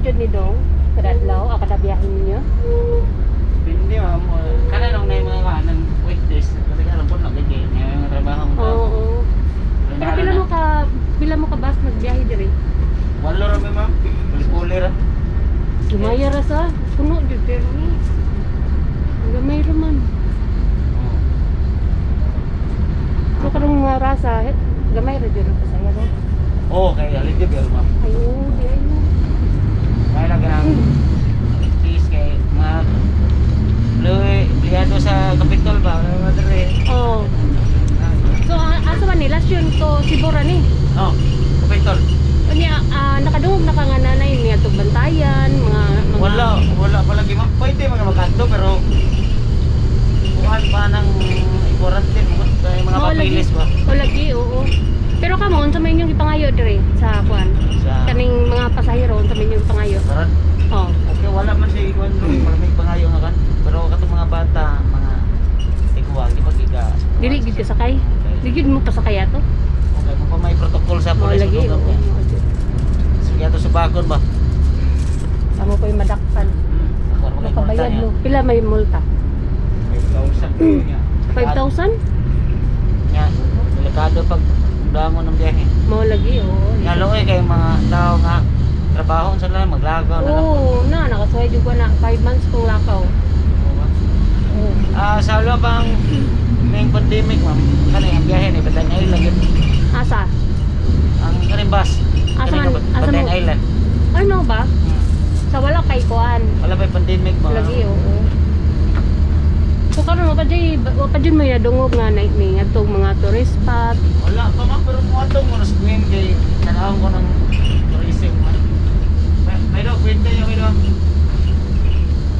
jud ni dong kada adlaw, ah, kada biyahe ninyo? Hindi, ma'am. Kana nung na yung mga kanan weekdays kasi karon po lang kay may mga trabaho mo. Oo. Oo. Pero pila mo ka bus nagbiyahe diri? Walo ra mi, ma'am. Puli-puli ra. Gamay ra sa puno jud pero ni. Ang gamay ra man. Oo. So karong mga rasa, eh, gamay ra jud ang pasahero. Oo, kay halin di pero, ma'am. Ay, oo, di ay no. Kaya lang ganang cheese kay mga Luwi, empleyado sa Capitol ba? Mga dere. Oo. So asa man ni last yun to Sibora ni. Oh, Capitol. Unya, nakadungog na ka nga nanay niya tug bantayan, mga Wala, wala pa lagi, ma'am. Pwede mga magkadto pero kuhan pa ng i-quarantine bukod sa mga Mao lagi. papilis ba? O lagi, oo. Pero kamo unsa may inyong gipangayo dire sa kuan? Sa Kaning mga pasahero, unsa may inyong gipangayo? Karon, Oh. okay, wala man siya ikuan, wala may pangayo nga kan. Pero katong mga bata, mga tiguang, di ba giga? Dili gid ka sakay. Okay. Di gid mo pasakay ato. Okay, kung pa may protocol sa Mao pulis, lagi, tulungan oo. niya. Mao jud. Sige, ato sa bakon ba? Amo ko'y madakpan. Ako ano kay Makabayad mo. Pila may multa? 5,000 niya. 5,000? Nya, delikado pag dangon ng biyahe. Mao lagi, oo. Nga luoy kay mga tao nga trabaho sa lang maglagaw na lang. Oo, na nakasuway jud ko na 5 months kong lakaw. Oo. Ah, sa ulo pang may pandemic, ma'am. Kani ang biyahe ni Batayan Island yun. Asa? Ang kaning bus. Asa Kaning asa Batayan mo? Island. Ano ba? Sa wala kay kuan. Wala pa pandemic, ma'am. Lagi, oo. So karon wa pa jud may nadungog nga na ni ngadtong mga tourist spot. Wala pa, ma'am, pero kung ato mo na screen kay tanawon ko ng tourism, ma'am. May do kwenta yung may do.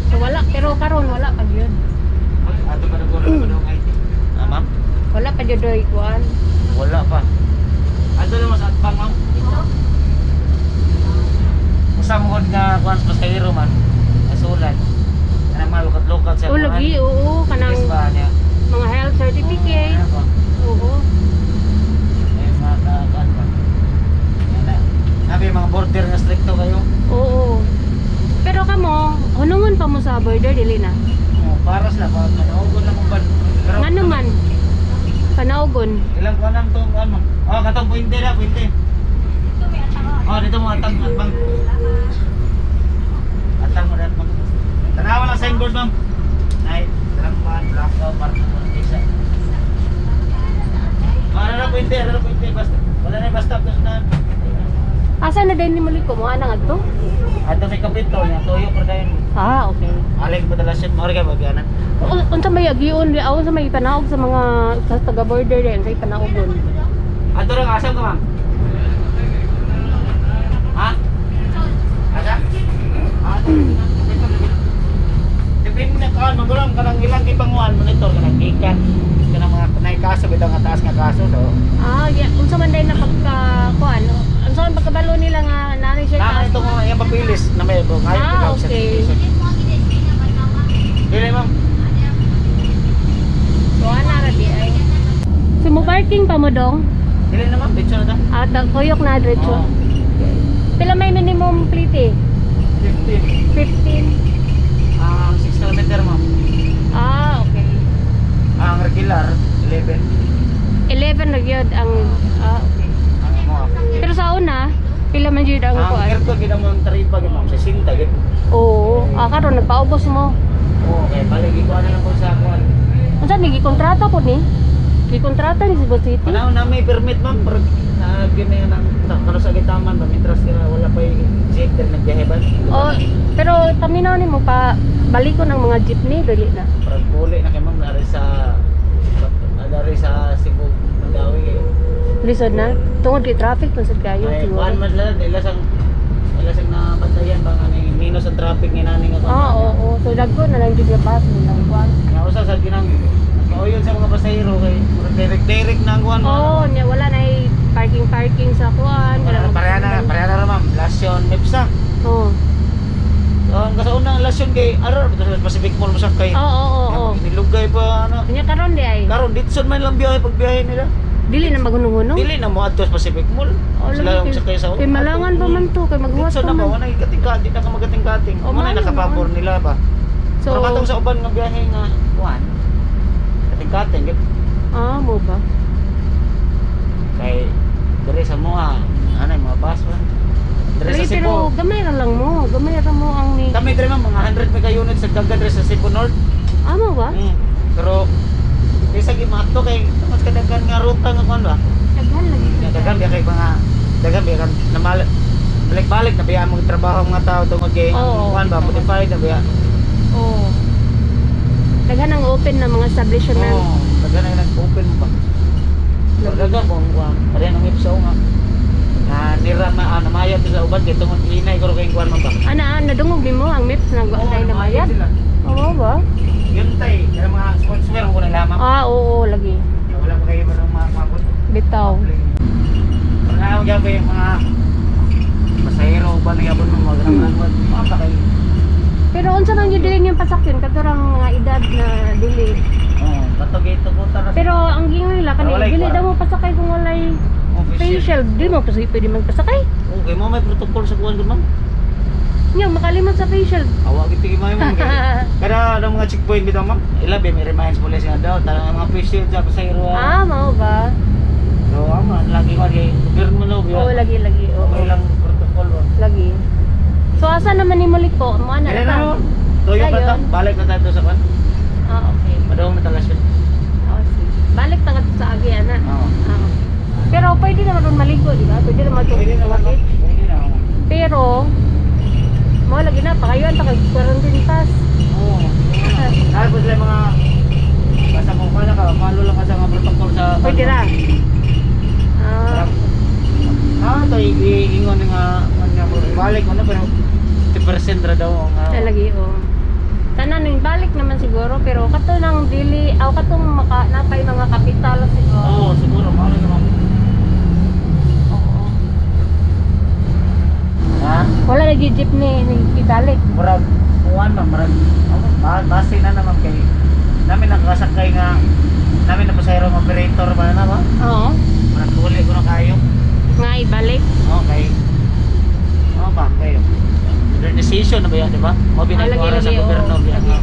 So wala, pero karon wala pa gyud. Ato pa naguro pa do IT. Ah, ma'am. Wala pa gyud oy kuan. Wala pa. Ato naman sa atbang, ma'am. Usa mo gud nga kuan sa pasahero man. Kasulan. Kanang mga lukat-lukat sa O lagi, oo, kanang Yes ba niya? mga health certificate. Ano ba? Oo. Ay, mga kuan ba? Yan na. Sabi mga border nga stricto kayo. Oo. Pero kamo, hunungon pa mo sa border dili na? Oh, para sila pa panaugon lang mo ba. Pero Ngano man? Panaugon. Ilang kuan lang tong ano? Oh, katong puente na, puente. Oh, dito mo atang atbang. Atang mo atbang. Tanawa lang signboard, ma'am. Night, Trampan, Blackout, Park, Isa. Para na puente, ara na puente, basta. Wala na yung bus stop doon na. Asa na din ni Muliko mo anang adto? Ato may kapito, nga tuyo pero dayon. Ah, okay. Alay ko padalas yun, maori ka bagyanan. Unsa may agion, aon sa may panaog sa mga sa taga border din, sa panaugon? Ato ra asam ka, ma'am? Ha? Asa? Ah, depende na kaan, magulang kanang ilang gipanguan monitor kanang gikan kanang mga kanay kaso bitaw nga taas nga kaso, so Ah, yeah. Unsa man din na pagka kuan? Unsa man pagkabalo nila nga nanay siya Tama taas? ito nga yung papilis na may ngayon Ah, okay. Dili, ma'am. So ana ra di ay. So mo parking pa mo dong? Dili na, ma'am, diretso na ta. At tuyok na diretso. Oo. Pila may minimum plate? 15. 15. Ang 6 kilometer, ma'am. Ah, okay. Ang regular 11. 11 na gyud ang okay. Ang mo. Pero sa una, pila man gyud ang Ang kuan? aircon gid mo ang taripa gid, ma'am, 60 gid. Oo, karon nagpaubos mo. Oo, kay palagi ko ano lang po sa kuan. Unsa ni gikontrata po ni? Gikontrata ni Cebu City? Panahon na may permit, ma'am, pero na gina ng kano sa gitaman ba mitras ka wala pa yung jeep dahil nagbiyahe ba? Oh, pero paminaw nimo pa balikon ang mga jeepney dili na. Parang puli na kay ma'am dari sa Cebu Mandawi eh. Lisod na tungod kay traffic man sad kayo Ay, siguro. kuan man sila ila sang nabantayan ba nga ni minus ang traffic ni nani nga kuan. Ah, oo, oo. So dagko na lang jud nga bus nilang kuan. Nga usa sa ginang kauyon sa mga pasahero kay murag direct direct na ang kuan. Oo, niya wala na parking parking sa kuan. Wala na, pareha na ra, ma'am. Lasyon Mepsa. Oo. Ang kasaunang lasyon kay arar sa Pacific Mall mo kay. Oo, oo, oo. Nilugay pa ano. Nya karon di ay. Karon ditson man lang biyahe pag biyahe nila. Dili na maghunong-hunong. Dili na mo adto sa Pacific Mall. Oh, Sila lagi ang sakay sa kay malangan pa man to, kay maghuwas Dito pa na ba man. wala kating-kating na ka magating-kating. Oh, Mo na maayo nakapabor naman. nila ba. So, Pero katong sa uban nga biyahe nga kuan. Kating-kating gid ah, mo ba? kay diri sa moa anay mga bus man. Diri sa Lagi, Cebu. pero gamay ra lang mo. Gamay ra mo ang ni. Kami diri man mga 100 mega units sa dagan diri sa Cebu North. Ah, mo ba? Pero kaysa gimato kay mas kadagan nga ruta nga kuan ba. Daghan lagi. Nga dagan biya kay mga dagan biya kan namal balik-balik na biya ang trabaho mga tao tungod kay Oo. kuan ba modified na biya. Oo. Daghan ang open na mga establishment. Oo, dagan na nag-open ba. Pero dagan kung kuan pareha ng ipso nga. Na nira ma ah, namayad sa uban kay tungod inay guro kay kuan man ba. Ana, ah, nadungog nimo ang maps nag Oo, na bayad. sila. Oo ba? Yun tay, kaya mga sportswear ko na lamang. Ah, oo, lagi. Wala pa kayo marang mga mabot. Bitaw. Wala akong gabi yung mga pasahero ba na gabon mo mga ganang mga pa kayo. Pero unsa man gyud dili yung pasakyon katurang mga edad na dili. Oo, katog ito ko tara. Pero ang gingon nila kani Walay dili kwarta. daw mo pasakay kung walay face shield. Di mo kasi pwede magpasakay. Okay mo may protocol sa kuwan ma'am. Nya makalimot sa face shield. Awa gid tigi ma'am. Kada ang mga checkpoint bitaw ma'am. Ila ba may reminds police nga daw tara ang mga face shield sa pasahero. Ah, mao ba? So ama lagi ko kay gobyerno no. Oo, lagi lagi. Oo. Okay lang protocol ba. Lagi. So asa naman ni Muliko? Mo ana Kaya na ta? no. Tuyo pa ta. Dayon. Balik na tayo sa kuwan. Ah, okay. Padung na talasyon. Oh, sige. Balik ta ngadto sa agi ana. Oo. Ah, okay. Pero pwede naman ron maligo, di ba? Pwede naman to. Pwede naman ma'am. Pwede na. Oo. Pero mo lagi na pakayuan ta kag quarantine pass. Oo. Tapos sila mga basta kung kala ka, follow lang ka sa mga protocol sa Pwede ra. Ah, Ah, to iingon nga nga balik ko na pero 50% ra daw nga. ah, lagi oh. Tanan ning balik naman siguro pero kato nang dili aw katong maka napay mga kapital siguro. Oo, siguro mao lang ma'am. Oo. Ha? Wala lagi jeepney ni ibalik. Murag kuan ma'am, murag oh, base na naman kay namin nakasakay nga namin na pasahero ang operator ba na ba? Oo. Murag huli ko na kayo. Nga ibalik. Okay. Oo ba, kayo. Modernization na ba yan, di ba? Mo Ah, lagi, binagawa sa lagi, oo. gobyerno biya Lagi. nga.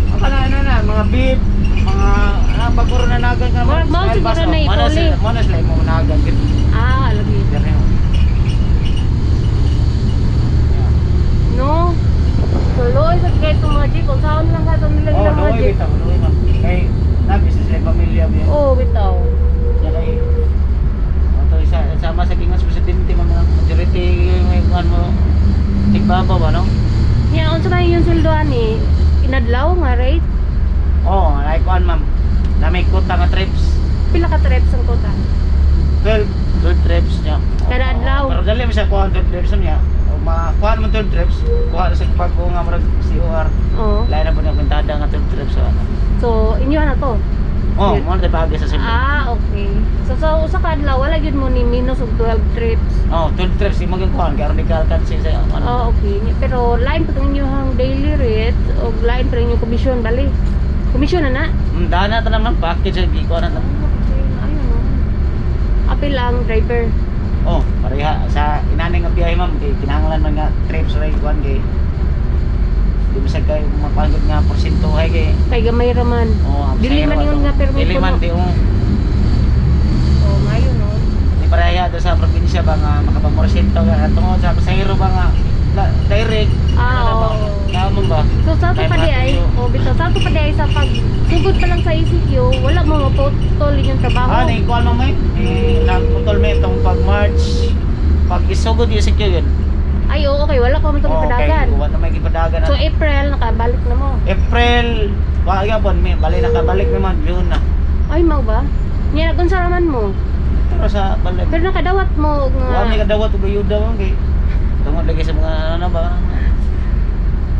Ang kana ano na, mga beef, mga ah, bago na nagan ka Murag mao siguro na ipuli. Mo na sila mo nagan gid. Ah, lagi. Dire mo. Yeah. No. So, luoy sa kay itong mga jeep. Kung saan lang ka itong nila Oh, nila mga luoy jeep. bitaw, luoy ma'am. Kay na business sila pamilya biya. Oo, bitaw. Ya kay ato isa sama sa kingas presidente mga majority may kuan mo tigbaba ba no? Nya, unsa man yung sweldo ani? Inadlaw nga rate? Oh, ay kuan ma'am. Na may quota nga trips. Pila ka trips ang quota? 12 12 trips niya. Kada adlaw. Pero dali mo siya kuha 12 trips niya. O makuha mo 12 trips, kuha sa pag nga murag COR. Oo. Lain na po na kwintada nga 12 trips so ano. So, inyo na to. Oh, mo na bagay sa Cebu. Ah, okay. So, sa usa ka adlaw wala gyud mo ni minus og 12 trips. Oh, 12 trips imo gyud kuha kay aron di ka alkansi sa ano. Oh, okay. Pero lain pa itong inyong daily rate o lain pa rin yung komisyon bali. Komisyon na na. Dana ta naman package ang gikuha na ta. Okay, ayun oh. Apil ang driver. Oh, pareha sa inani nga biyahe ma'am kay kinahanglan man nga trips ra kuan kay di mo sa kay mapagod nga porsentuhay kay Kay gamay raman. oh, ang Dili man pasahero ingon ato. nga permit Dili man kuno. di oh. Oh, mayo no. Di pareha do sa probinsya ba nga makapamorsyento ka tungod sa pasahero ba nga direct Ah, ano ba? oo. Tama ba? So sa ato Kay pa di ay, Matthew. oh, bitaw sa ato pa di ay sa pag sugod pa lang sa ECQ, wala mo maputol inyong trabaho. Ah, ni kuan mo may eh nagputol may itong pag March pag isugod yung ECQ yun. Ay, oo, okay, wala ko man itong Oh, ipadagan. kay wala may gipadagan. So April nakabalik na mo. April wa gyapon may bali nakabalik mi man June na. Ay, mau ba? Niya nagunsa raman mo. Pero sa balik Pero nakadawat mo og wa may nga kadawat og ayuda man kay tungod lagi sa mga ano ba.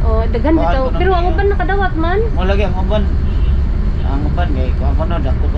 oh, daghan Kuan bitaw. ko na Pero ang niya. uban nakadawat man. Mo lagi ang uban. Ang uban kay kuan ko no dako.